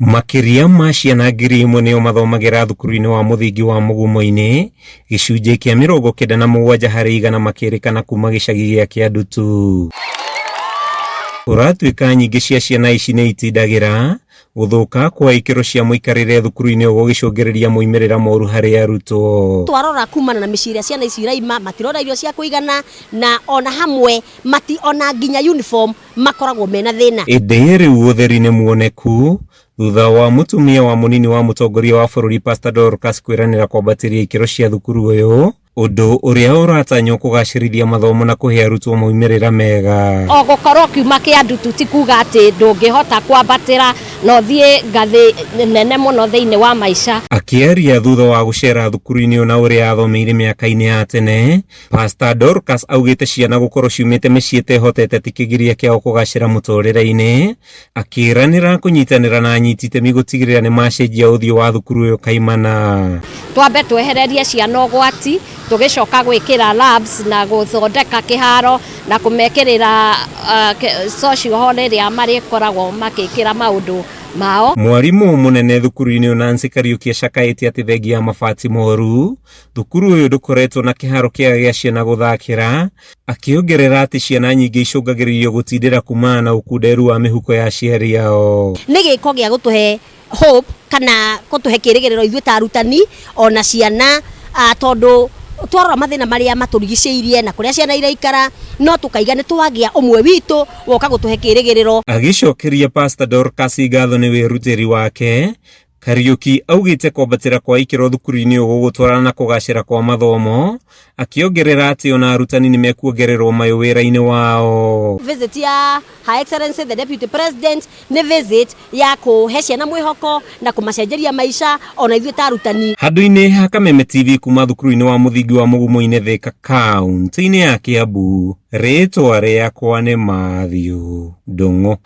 Makĩria ma ciana 1000 nĩo mathomagĩra thukuru-inĩ wa mũthingi wa Mũgumo-inĩ, gĩcunjĩ kĩa 97% makĩrĩkana kuma gĩcagi gĩa Kĩandutu. Kũratuĩka nyingĩ cia ciana ici nĩ itindagĩra gũthũka kwa ikĩro cia mũikarĩre thukuru-inĩ ũyũ gũgĩcũngĩrĩria moimĩrĩra moru harĩ arutwo. Twarora kumana na mĩciĩ ĩrĩa ciana ici iraima, matirona irio cia kũigana na ona hamwe mati ona nginya uniform makoragwo mena thĩna. Ĩndĩ rĩu ũtheri nĩ muoneku thutha wa mũtumia wa mũnini wa mũtongoria wa bũrũri Pastor Dorcas kwĩranĩra kwambatĩria ikĩro cia thukuru ũyũ, ũndũ ũrĩa ũratanywo kũgacĩrithia mathomo na kũhe arutwo maumĩrĩra mega. O gũkorwo ũkiuma Kĩandutu ti kuga atĩ ndũngĩhota kwambatĩra na ũthiĩ ngathĩ nene mũno thĩinĩ wa maica. Akĩaria thutha wa gũcera thukuru-inĩ ũyũ na ũrĩa athomeire mĩaka-inĩ ya tene, Pastor Dorcas augĩte ciana gũkorwo ciumĩte mĩciĩ ĩtehotete ti kĩgiria kĩao kũgacĩra mũtũrĩre-inĩ, akĩranĩra kũnyitanĩra na anyiti itemi gũtigĩrĩra nĩ macenjia ũthiũ wa thukuru ũyũ kaimana. Twambe twehererie ciana ũgwati, tũgĩcoka gwĩkĩra labs na gũthondeka kĩharo na kũmekĩrĩra social hall ĩrĩa marĩkoragwo magĩkĩra maũndũ mao. Mwarimũ mũnene thukuru-inĩ ũyũ Nancy Kariuki acakaĩte atĩ thengia ya mabati moru, thukuru ũyũ ndũkoretwo na kĩharo kĩega gĩa ciana gũthakĩra, akĩongerera atĩ ciana nyingĩ icũngagĩrĩrio gũtindĩra kumana na ũkunderu wa mĩhuko ya aciari ao. Nĩ gĩko gĩa gũtũhe hope kana gũtũhe kĩrĩgĩrĩro ithuĩ ta arutani ona ciana tondũ twarora mathĩna marĩa matũrigicĩirie na kũrĩa ciana iraikara no tũkaiga nĩ twagĩa ũmwe witũ woka gũtũhe kĩrĩgĩrĩro. Agĩcokeria Pastor Dorcas ngatho nĩ wĩrutĩri wake, Kariuki augĩte kwambatĩra kwa ikĩro thukuru-inĩ ũyũ gũgũtwarana na kũgacĩra kwa mathomo, akĩongerera atĩ ona arutani nĩ mekuongererwo mayũ wĩra-inĩ wao. Visit ya Her Excellency the Deputy President nĩ visit ya kũhe ciana mwĩhoko na kũmacenjeria maica ona ithuĩ ta arutani. Handũ-inĩ ha Kameme TV kuma thukuru-inĩ wa mũthingi wa Mũgumo-inĩ Thika kaunti-inĩ ya Kiambu, rĩtwa rĩakwa nĩ Matthew Ndung'u.